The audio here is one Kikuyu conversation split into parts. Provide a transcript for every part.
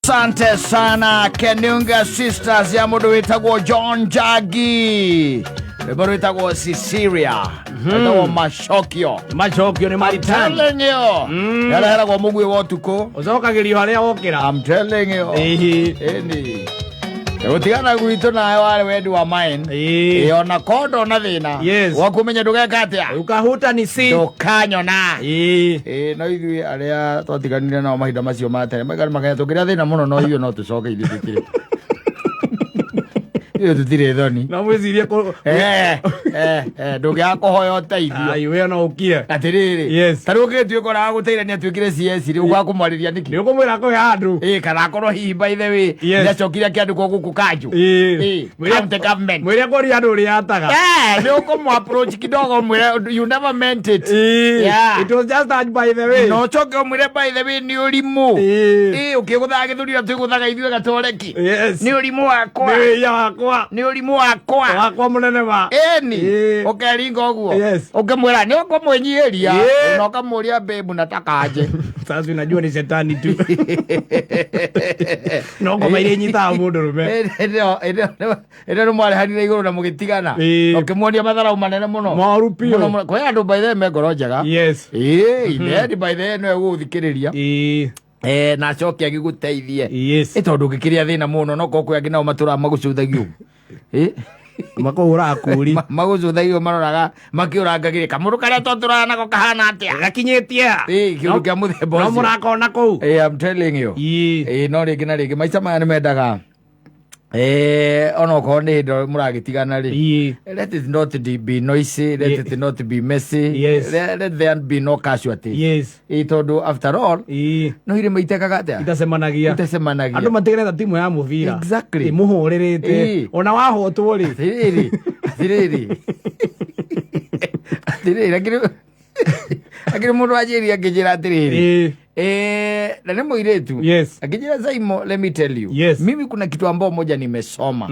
Asante sana Kenunga Sisters ya mundu witagwo John Jagi, rwimbo rwitagwo Sicilia, rwitagwo Macokio. Macokio nĩ maritani. Telling you, yareheragwo mũguĩ wa ũtukũ. Ũcokagĩrio harĩa wokĩra. I'm telling you. Ĩhĩ. Ĩni gũtigana gwitũ nawe warĩ wendi wa mine. Ĩĩ. Ĩ, ona kondo na thĩna wakumenya ndũgeka atĩa. Ukahuta ni si. Ndũkanyona. Ĩĩ. Ĩ, no ithuĩ arĩa twatiganire nao mahinda macio ma tene maikara makenya tũkĩrĩa thĩna mũno, no ithuĩ no tũcoke, ithuĩ tũtirĩ, ithuĩ tũtirĩ thoni. No mwĩcirie kũ. Ndũngĩaga kũhoya ũteithio. Ai, we no ũkire. Atĩrĩrĩ, ta rĩu ũngĩtuĩka ũragũteithania atuĩkire CS rĩ, ũkwaga kũmwarĩria nĩkĩ? Nĩ ũkũmwĩra kũhe handũ. Ĩ, kana akorwo hihi by the way nĩacokire akĩandĩkwo gũkũ kanjũ. Ĩĩ. County government. Mwĩre kũria andũ ũrĩa ataga. Nĩ ũkũmũ approach kidogo mwĩre you never meant it. Ĩĩ. Yeah. It was just that, by the way. Na ũcoke ũmwĩre by the way nĩ ũrimũ. Ĩĩ. Ĩ, ũkĩgũthaga gĩthũri na twĩgũthaga ithuĩ gatoreki. Nĩ ũrimũ wakwa. Nĩ wĩia wakwa. Nĩ ũrimũ wakwa. Wakwa mũnene wa. Ĩni. Ĩĩ. Ũkeringa ũguo. Ũkĩmwĩra nĩ ũkũmwĩnyihĩria na ũkamũria, "Babe, nataka aje?" Sasa unajua ni shetani tu. No ngoma iria inyitaga mũndũ rũme. Ĩrĩa nĩ mwarehanire igũrũ na mũgĩtigana. Ĩĩ. Ũkĩmuonia matharau manene mũno. Moru biũ. Mũno mũno. Kwĩ andũ by the way me ngoro njega. Ĩĩ, inendi by the way nĩwe gũgũthikĩrĩria. Na acoke agĩgũteithie. Ĩ, tondũ ũngĩkĩrĩa thĩna mũno no korwo kwĩ angĩ nao matũraga magũcũthagia ũguo. Ĩ? Makũhũraga kũri. Magũcũthagia maroraga makĩũrangagĩria kamũndũ karĩa twatũraga nako kahana atĩa. Gakinyĩtie ha? Ĩ, kĩũndũ kĩa mũthemba No ũcio. mũrakona kũu. Ĩ, I'm telling you. Ĩĩ. Ĩ, no rĩngĩ na rĩngĩ maica maya nĩ mendaga onokorwo nĩ hĩndĩ mũragĩtigana rĩ, let it not be noisy, let it not be messy, let there be no casualties. Ĩ, tondũ after all no irĩma itekaga atĩa? Itacemanagia. Itacemanagia. Andũ matigane ta timu ya mũbira. Exactly. Ĩ, mũhũrĩrĩte. Ona wahotwo rĩ. Atĩrĩrĩ, atĩrĩrĩ, atĩrĩrĩ, akĩrĩ mũndũ wanjĩrire akĩnjĩra atĩrĩrĩ, na nĩ mũirĩtu, akĩnjĩra, "Saimo, let me tell you, mimi kuna kitu ambao moja nimesoma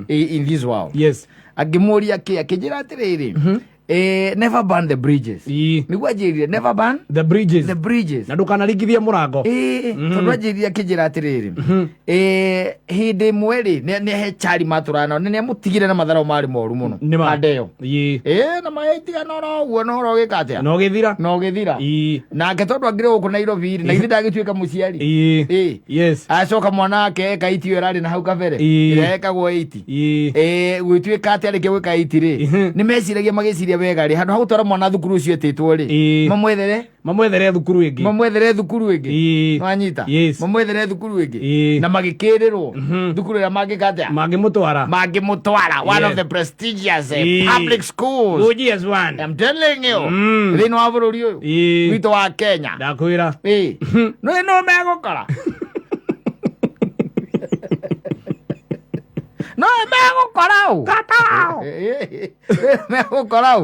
in this world." Akĩmũria kĩ, akĩnjĩra atĩrĩrĩ, "Never burn the bridges." Nĩguo anjĩrire, "Never burn the bridges." The bridges. Na ndũkanaringithie mũrango. Ĩĩ, tondũ anjĩrire akĩnjĩra atĩrĩrĩ, hĩndĩ ĩmwe rĩ, nĩ he chari matũraga nao, nĩ amũtigire na matharau marĩ moru mũno. Nĩ ma. Hande ĩyo. Ĩĩ, na magĩtigana oro ũguo na oro gĩka atĩa? Na ũgĩthira. Na ũgĩthira. Nake tondũ angĩrĩ gũkũ Nairobi rĩ, na ithe ndagĩtuĩka mũciari. Ĩĩ. Acoka mwana wake eka iti ĩyo ĩrarĩ na hau kabere, ĩrĩa ĩkagwo 80. Ĩĩ, gwĩtuĩka atĩ arĩkia gwĩka 80 rĩ, nĩ meciragia magĩciria wega rĩ, handũ ha gũtwara mwana thukuru ũcio etĩtwo rĩ, mamwethere Mamwethere thukuru ĩngĩ. Mamwethere thukuru ĩngĩ. Nwanyita? Yes. Mamwethere thukuru ĩngĩ. Ĩĩ. Na magĩkĩrĩrwo thukuru ĩrĩa mangĩka atĩa? Mangĩmũtwara. Mangĩmũtwara one of the prestigious public schools. Gorgeous one. I'm telling you, thĩinĩ wa bũrũri ũyũ witũ wa Kenya. Ndakwĩra. Ĩĩ, no no megũkora, no megũkora ũ, megũkora ũ.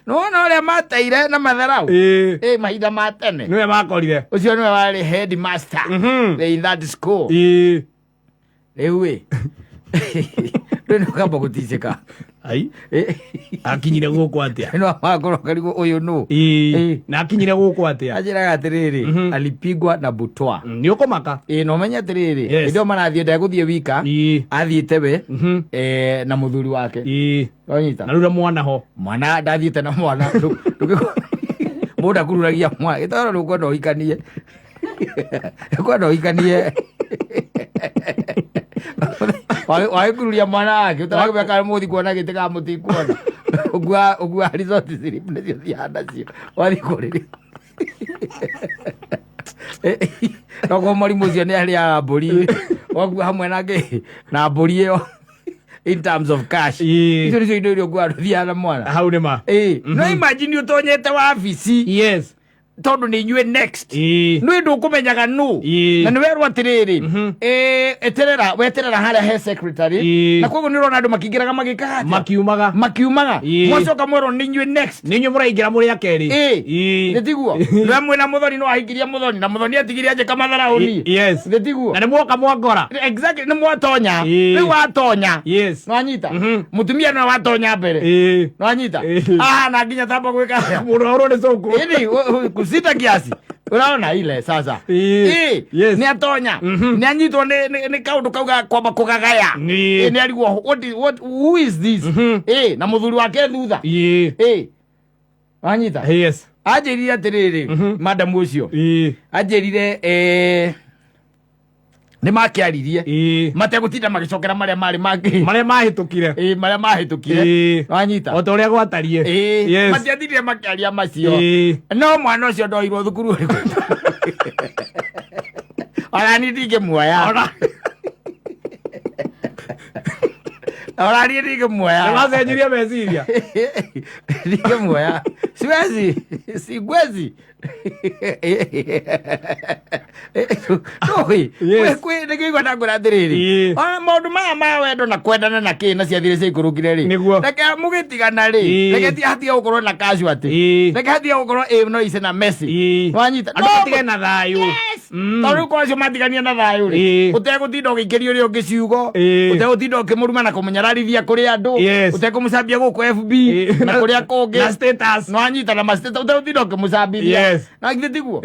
Nĩwona ũrĩa mateire na matharau? Ĩĩ. Ĩ, mahinda ma tene. Nĩwe makorire. Ũcio nĩwe warĩ headmaster in that school. Rĩu ĩ, rĩu nĩ ũkamba gũticĩka. Ai. Akinyire gũkũ atĩa? No makorwo karigwo ũyũ nũ. Ĩĩ. Na akinyire gũkũ atĩa? Anjĩraga atĩrĩrĩ, alipigwa na butwa. Nĩ ũkũmaka. Ĩ, na ũmenye atĩrĩrĩ, hĩndĩ ĩyo marathiĩ ndegũthiĩ wika, athiĩte we na mũthuri wake. Wanyita? Na rĩu na mwana ho. Mwana ndathiĩte na mwana. Mũndũ akururagia mwana gĩtoro rĩu kwenda ũhikanie, kwenda ũhikanie wagĩkururia mwana wake ũtarakĩmenya kana mũgũthiĩ kuona gĩtĩ kana mũtikuona. Ũkua resort slip nĩcio thiaga nacio wathiĩ kũrĩrĩ nokorwo mwarimũ ũcio nĩ arĩaga mbũri, wakua hamwe na kĩ na mbũri ĩyo in terms of cash. Icio nĩcio indo iria ũkuaga ndũthiaga na mwana. Hau nĩ ma. Ĩĩ, no imagine ũtonyete wabici tondũ nĩ inyuĩ next, nĩ ndũkũmenyaga nũ. Na nĩ werwo atĩrĩrĩ, eterera, weterera harĩa he secretary. Na koguo nĩ ũrona andũ makĩingĩraga magĩkaga atĩa? Makiumaga. Makiumaga. Mwacoka mwerwo nĩ inyuĩ next. Nĩ inyuĩ mũraingĩra mũrĩ a kerĩ. Ĩĩ. Nĩ tiguo nĩwe mwĩna mũthoni no ahingiria mũthoni na mũthoni atigirie anjĩka matharau niĩ. Nĩ tiguo? Na nĩ mwoka mwangora. Exactly, nĩ mwatonya. Rĩu watonya, nwanyita mũtumia nĩwe watonya mbere. Nwanyita? Ĩĩ. Ah, na nginya tamba gwĩka atĩa? Mũndũ ahũrwo nĩ cũkũ. Ĩni kusita kiasi. Unaona ile sasa. Ĩĩ. Ĩĩ, Yes. nĩ atonya, nĩ anyitwo nĩ kaũndũ kau ga kwamba kũgagaya. Ĩĩ. Ĩĩ, nĩ arigwo what who is this. Ĩĩ, na mũthuri wake thutha. Ĩĩ, wanyita? Yes. Anjĩrire atĩrĩrĩ, madam ũcio anjĩrire nĩ makĩaririe mategũtinda magĩcokera marĩa marĩ mangĩ Marĩa mahĩtũkire. Ĩĩ, marĩa mahĩtũkire. Wanyita? O ta ũrĩa gwatariĩ. Ĩĩ, Yes. matiatindire makĩaria macio. No mwana ũcio ndoirwo thukuru ũrĩkũ, ona niĩ ndingĩmuoya. Ona niĩ ndingĩmuoya. Nĩ macenjirie meciria. Ndingĩmuoya, siwezi, sigwezi. Ndũĩ nĩkĩigua ndakwĩra atĩrĩrĩ, ona maũndũ maya ma wendo na kwendana na kĩ na ciathire ciaikũrũkire rĩ, Nĩguo. reke mũgĩtigana rĩ, reke hatige gũkorwo na casualty, reke hatige gũkorwo ĩ no ice na messy. Wanyita? Andũ matige na thayũ. Yes. Tondũ rĩu kwa acio matigania na thayũ rĩ, ũtegũtinda ũgĩikĩria ũrĩa ũngĩ ciugo, ũtegũtinda ũkĩmũruma na kũmũnyararithia kũrĩ andũ, ũtekũmũcambia gũkũ FB na kũrĩa kũngĩ Na status. Nwanyita na ma-status, ũtegũtinda ũkĩmũcambithia. Na githĩ tiguo?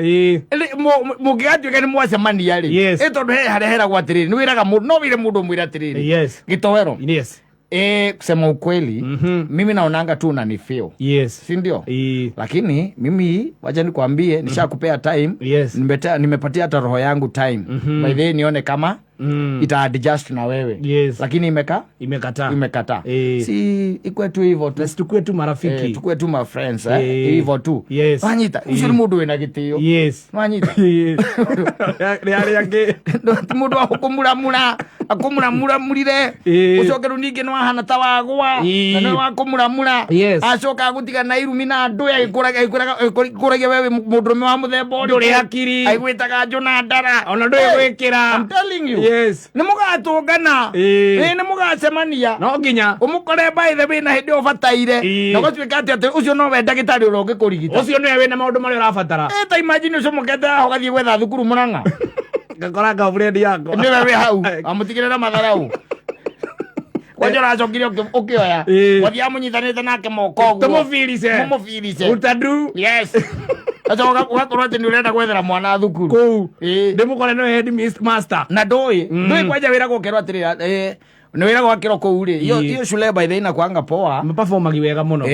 Mũngĩgatuĩka nĩ mwacemania rĩ, ĩ tondũ he harĩa heragwo atĩrĩrĩ, nĩ wĩraga mũndũ, no wĩre mũndũ ũmwĩre atĩrĩrĩ, gĩtowero, kusema ukweli, mimi naonanga tu unanifeel, si ndio? Lakini mimi wacha nikwambie, nishakupea time. Nimepatia hata roho yangu time, by the way, nione kama ita adjust na wewe. Lakini Imekataa. Imekataa. Si ikwe tu hivyo tu. Na situkue tu marafiki. Tukue tu ma friends, hivyo tu. Wanyita? Ucio nĩ mũndũ wĩna gĩtĩo. Wanyita? Nĩ arĩa angĩ. Ti mũndũ wa kũmuramura akũmuramuramurire, ũcoke rĩu ningĩ nĩ wahana ta wagwa, na nĩ wa kũmuramura. Acoka agũtiga na irumi na ndũĩ agĩkũragia wewe mũndũrũme wa mũthemba ũrĩkũ. Ndũrĩ hakiri. Aigwĩtaga njũ na ndara. Ona ndũĩ gwĩkĩra. I'm telling you, nĩ mũgatũngana. Ĩĩ, nĩ mũgacemania. No nginya. Ũmũkore by the way na hĩndĩ ĩyo ũbataire, na ũgatuĩka atĩ ũcio nowe ndagĩtarĩ ũrĩa ũngĩkũrigita. Ũcio nĩwe wĩna maũndũ marĩa ũrabatara. Ĩ, ta imagine ũcomokete haha ũgathiĩ gwetha thukuru Mũrang'a. Ngakora girlfriend yakwa. Nĩwe wĩ hau amũtigĩre na matharau kwanja ũracokire ũkĩoya wathiĩ amũnyitanĩte nake moko ũguo. Tũmũbirice. Mũmũbirice. Utadu. Yes, Aca ũgakorwo atĩ nĩ ũrenda gwethera mwana thukuru Kũu. Ndĩmũkore nĩwe head master. Na ndũĩ kwanja wĩra gũkerwo atĩrĩrĩ, nĩ wĩra gwakĩrwo kũu rĩ, hiyo hiyo shule by the way inakuanga poa. Maperformagi wega mũno.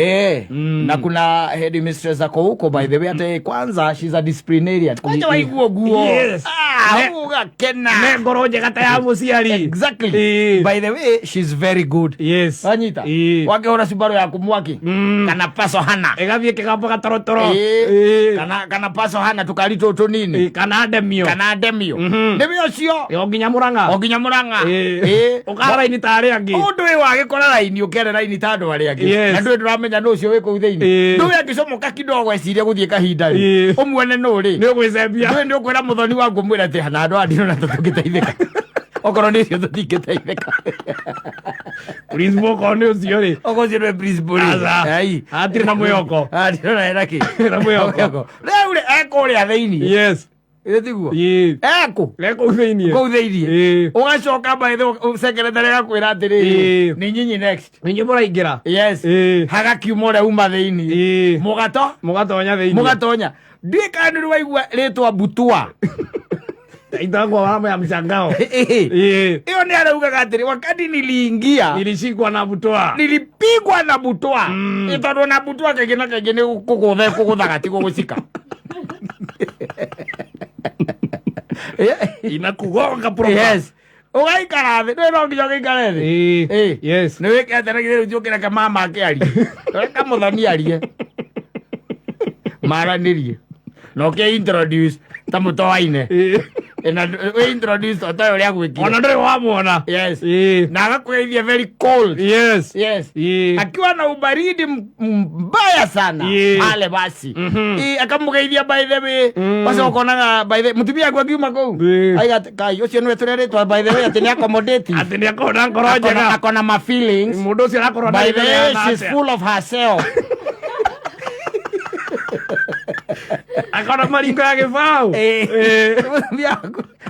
Na kuna headmistress ako huko, by the way, ate kwanza she's a disciplinarian, kwanja waigua guo. Ah, ugakena. Ne ngoro njega ta ya mũciari. Exactly. By the way, she's very good. Wanyita? Wakĩhũra cubaro yaku mwaki kana paso hana. Ĩgathiĩ kĩgambo gatorotoro. Kana paso hana tukari tũtũ nini. Kana ndemio. Kana ndemio. Nĩwe ũcio. O nginya Mũrang'a. O nginya Mũrang'a. Ũkara raini ta arĩa angĩ. Ũndũ ũyũ wagĩkora raini, ũkere raini ta andũ arĩa angĩ, na ndũĩ ndũramenya nũ ũcio wĩ kũu thĩinĩ. Ndũĩ angĩcomoka kidogo ecirie gũthiĩ kahinda rĩ, ũmuone nũ rĩ. Nĩ ũgwĩcembia. Ndũĩ nĩ ũkwĩra mũthoni waku, mwĩra atĩ na andũ aya ndinona ta tũngĩteithĩka, okorwo nĩ ũcio tũtingĩteithĩka. Principal okorwo nĩ ũcio rĩ. Okorwo ũcio nĩwe principal rĩ. Aca. Ai. Hatirĩ na mwĩhoko. Ah, ndĩrona ena kĩ. Na mwĩhoko. Rĩu rĩ, ekũrĩa thĩinĩ. Ĩ tiguo? Ekũ Ekũu thĩinĩ. Kũu thĩinĩ. Ũgacoka by the way secretary agakwĩra atĩrĩrĩ, nĩ nyinyi next. Nĩ mũraingĩra. Yes. Hagakiuma ũrĩa uma thĩinĩ. Mũgato Mũgatonya thĩinĩ. Mũgatonya. Ndiũĩ kana nĩ ũrĩ waigua rĩtwa butua. Itakuwa alama ya mshangao. Ĩyo nĩ araugaga atĩrĩ, wakati niliingia, Nilishikwa na butoa. Nilipigwa na butwa. Ĩ, tondũ na butwa kaingĩ na kaingĩ nĩ kũgũtha kũgũthaga, ti gũgũcika. Inakugonga proper. Yes, ũgaikara thĩ, ndũĩ no nginya ũgĩikare thĩ. Nĩ wĩke atĩa na githĩ rĩu ũkĩreke mama akĩarie, reka mũthoni arie, maranĩrie na ũkĩ introduce ta mũtoaine. Na wĩ introduce ta ũrĩa gwĩkire. Ona ndũrĩ wamwona. Yes. Na agakũgeithia very cold. Yes. Akiwa na ubaridi mbaya sana pale basi. Akamũgeithia by the way. Wacoka ũkonaga by the mũtumia aku akiuma kũu, aiga atĩ, kai ũcio nĩwe tũrerĩtwo by the way atĩ nĩ accommodative. Atĩ nĩ akorwo na ngoro njega. Akona ma feelings. Mũndũ ũcio arakorwo By the way, she's full of herself. Akona maringo ya gĩbaũ.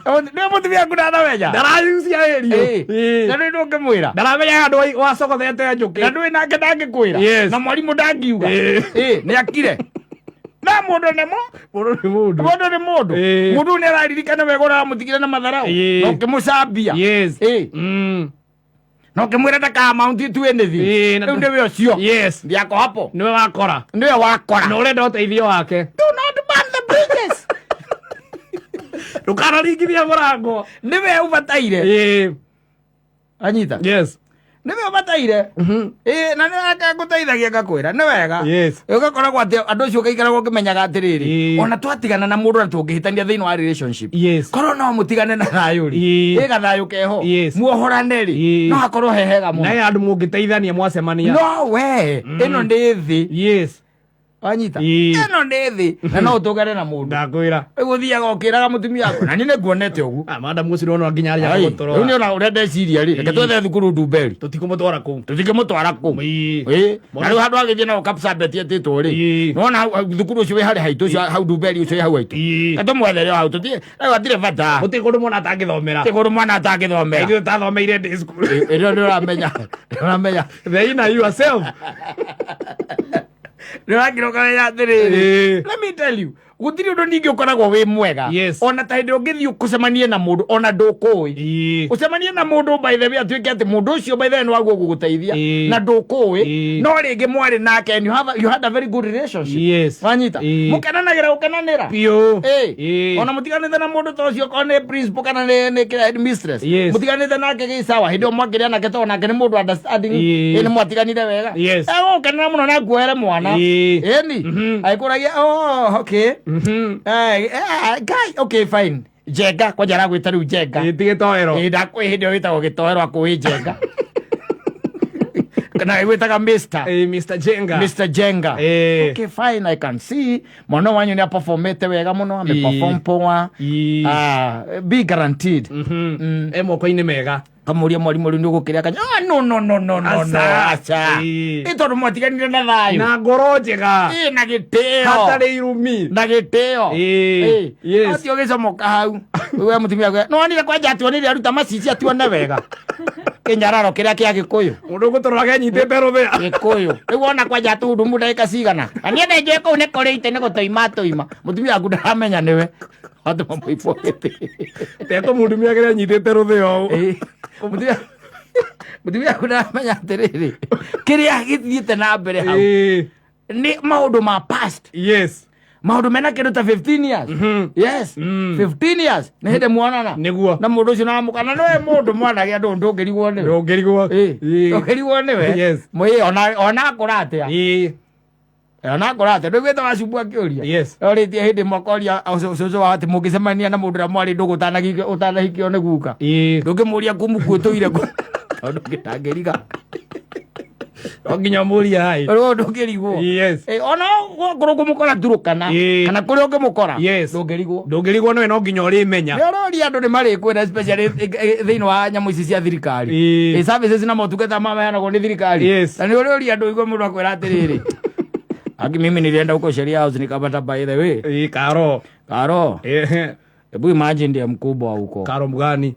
Nĩ mũtumia aku ndanamenya. Ndaracucia ĩrio. Na nĩ ndũngĩmwĩra. Ndaramenya handũ wacogothete njũkĩ. Na ndũĩ nake ndangĩkwĩra. Na mwarimũ ndangiuga. Nĩ akire. Na mũndũ nĩ mũ Mũndũ nĩ mũndũ. Mũndũ nĩ mũndũ. Ĩĩ. Mũndũ nĩ araririkana wega ũramũtigire na matharau Ĩĩ. na ũkĩmũcambia. Yes. Ĩĩ. Na ũkĩmwĩra ndaka amount to anything. Ĩĩ, na Rĩu nĩwe ũcio. Yes. Ndiako hapo. Nĩwe wakora. Nĩwe wakora. Na ũrenda ũteithio wake. Do not burn the bridges. Ndũkanaringithia mũrango. Nĩwe ũbataire. Ĩĩ. Anyita. Yes. Nĩwe ũbataire. Ĩĩ, na nĩ ngũteithagia ngakwĩra nĩ wega. Yes. Ũgakoragwo atĩ andũ acio ũgaikaragwo ũkĩmenyaga atĩrĩrĩ, Ĩĩ. ona twatigana na mũndũ na tũngĩhĩtania thĩinĩ wa relationship, Yes. korwo no mũtigane na thayũ rĩ, Ĩĩ. ĩ gathayũ keho, Yes. muohorane rĩ, Ĩĩ. no hakorwo he hega mũno. Naye andũ mũngĩteithania mwacemania. No we ĩno nĩ thĩ. Yes. Wanyita? Ĩĩ. Ĩno nĩ thĩ na no ũtũngane na mũndũ. Ndakwĩra. Rĩu ũthiaga ũkĩraga mũtumia waku na niĩ nĩ nguonete ũguo. Ah, madam ũcio nĩwona nginya arĩa Ai, agũtũrora. rĩu nĩ ona ũrĩa ndeciria rĩ, reke twethe thukuru Ndumberi. Tũtikũmũtwara kũu. Tũtingĩmũtwara kũu. Ĩĩ. Ĩĩ. Na rĩu handũ agĩthiĩ nao Kapsabet etĩtwo rĩ, Ĩĩ. nĩwona hau thukuru ũcio wĩ harĩ haitũ ũcio hau Ndumberi ũcio wĩ hau haitũ. Ĩĩ. Reke tũmwethere o hau tũthiĩ rĩu hatirĩ bata. Gũtirĩ kũndũ mwana atangĩthomera. Ti kũndũ mwana atangĩthomera. Ithuĩ tathomeire day school. Ĩrĩa nĩ ũramenya, nĩ ũramenya. The inner yourself. Nĩ ũrakĩra ũkamenya atĩrĩrĩ. Ĩĩ. Let me tell you, gũtirĩ ũndũ ningĩ ũkoragwo wĩ mwega. Yes. Ona ta hĩndĩ ũngĩthiĩ ũcemanie na mũndũ ona ndũkũĩ. Ĩĩ. Ũcemanie na mũndũ by the way atuĩke atĩ mũndũ ũcio by the way nĩ waguo gũgũteithia Ĩĩ. na ndũkũĩ, Ĩĩ. no rĩngĩ mwarĩ nake and you had a very good relationship. Yes. Wanyita? Ĩĩ. Mũkenanagĩra gũkenanĩra. Biũ. Ĩĩ. Ĩĩ. Ona mũtiganĩte na mũndũ ta ũcio okorwo nĩ principal kana nĩ kĩrĩa headmistress. Yes. Mũtiganĩte nake gĩ sawa hĩndĩ ĩyo mwakĩrĩa nake tondũ nake nĩ mũndũ understanding. Ĩĩ. Ĩĩ, nĩ mwatiganire wega. Yes. Egũgũkenera mũno na akuoere mwana. Ĩĩ. Ĩni. Agĩkũragia, oh, okay. Guy, okay, fine. Njenga, kwanja aragwĩta rĩu Njenga. Ĩĩ, ti gĩtoero. Ĩĩ, ndakwĩ hĩndĩ ĩyo wĩtagwo gĩtoero akũĩ Njenga. Kana gwĩtaga Mr. Ĩĩ, Mr. Jenga. Mr. Jenga. Ĩĩ. Okay, fine, I can see. Mwana wanyu nĩ aperformete wega mũno, ameperform poa. Ĩĩ. Ah, be guaranteed. E moko-inĩ mega. Kamũria mwarimũ rĩu nĩ ũgũkĩrĩa kanya. Ah, no, no, no, no, no, no. Aca. Aca. Ĩĩ. Ĩ tondũ mwatiganire na thayũ. Na ngoro njega. Ĩ, na gĩtĩo. Hatarĩ irumi. Na gĩtĩo. Ĩĩ. Yes. Atĩ ũgĩcomoka hau. We mũtumia akauga, nĩwonire kwanja atuonire aruta macici atuone wega. Kĩnyararo kĩrĩa kĩa Gĩkũyũ. Mũndũ ũgũtũrora kenyitĩte rũthĩa. Gĩkũyũ. Rĩu wona kwanja atuhudumu ndagĩka cigana. Na niĩ nĩnjũĩ kũu nĩ kũrĩ itĩ nĩ gũtũima atũima. Mũtumia waku ndaramenya nĩwe. Andũ mamũibwo gĩtĩ. Tekũmũndumia kĩrĩa anyitĩte rũthĩa ũũ. Ĩĩ. Mũtumia waku ndaramenya atĩrĩrĩ, kĩrĩa gĩthiĩte na mbere hau Ĩĩ. nĩ maũndũ ma past. Yes. Maũndũ mena kĩndũ ta 15 years. Yes. 15 years. Nĩ hĩndĩ muonana. Nĩguo. Na mũndũ ũcio namũkana nĩwe mũndũ mwanage andũ ndũngĩrigwo nĩwe. Ndũngĩrigwo. Ĩĩ. Ĩĩ. Ndũngĩrigwo nĩwe. Yes. Mwĩ ona akũra atĩa. Ĩĩ. Ona akũra atĩa. Ndũiguĩte Wacumbu akĩũria. Yes. Orĩtie hĩndĩ ĩmwe akoria cũcũ wao atĩ mũngĩcemania na mũndũ ũrĩa mwarĩ ndũgũ ũtanahikio nĩ guka. Ĩĩ. Ndũngĩmũria kũu mũkuĩtũire kũ. Tondũ ndangĩriga. No nginya ũmũrie hai. Rĩu ndũngĩrigwo. Yes. Ĩĩ, ona okorwo ũkũmũkora Turukana Ĩĩ. kana kũrĩa ũngĩmũkora Yes. ndũngĩrigwo. Ndũngĩrigwo nĩwe no nginya ũrĩmenya. Nĩ ũroria andũ nĩ marĩkwĩra especially thĩinĩ wa nyamũ ici cia thirikari. Ĩĩ. Ĩ services na motungata maheanagwo nĩ thirikari. Yes. Na nĩ ũrĩũria andũ ũigue mũndũ akwĩra atĩrĩrĩ. Aki mimi nilienda huko Sheria House nikapata by the way. Ĩĩ, Karo. Karo. Ĩĩ. Hebu imagine ndiye mkubwa huko. Karo mgani?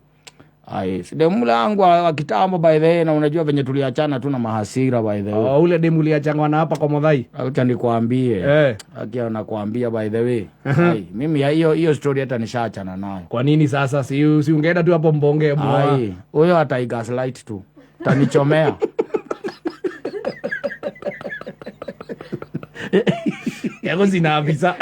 Ai, si demu langu wa kitambo by the way, na unajua venye tuliachana tu na mahasira by the way. Oh, ule demu uliachangwa na hapa kwa Muthai. Acha nikwambie. Akia nakwambia by the way. Ai, mimi ya hiyo hiyo story hata nishaachana nayo. Kwa nini sasa si ungeenda tu hapo mbonge mwa. Ai, huyo hata gaslight tu. Tanichomea. Yako zina afisa.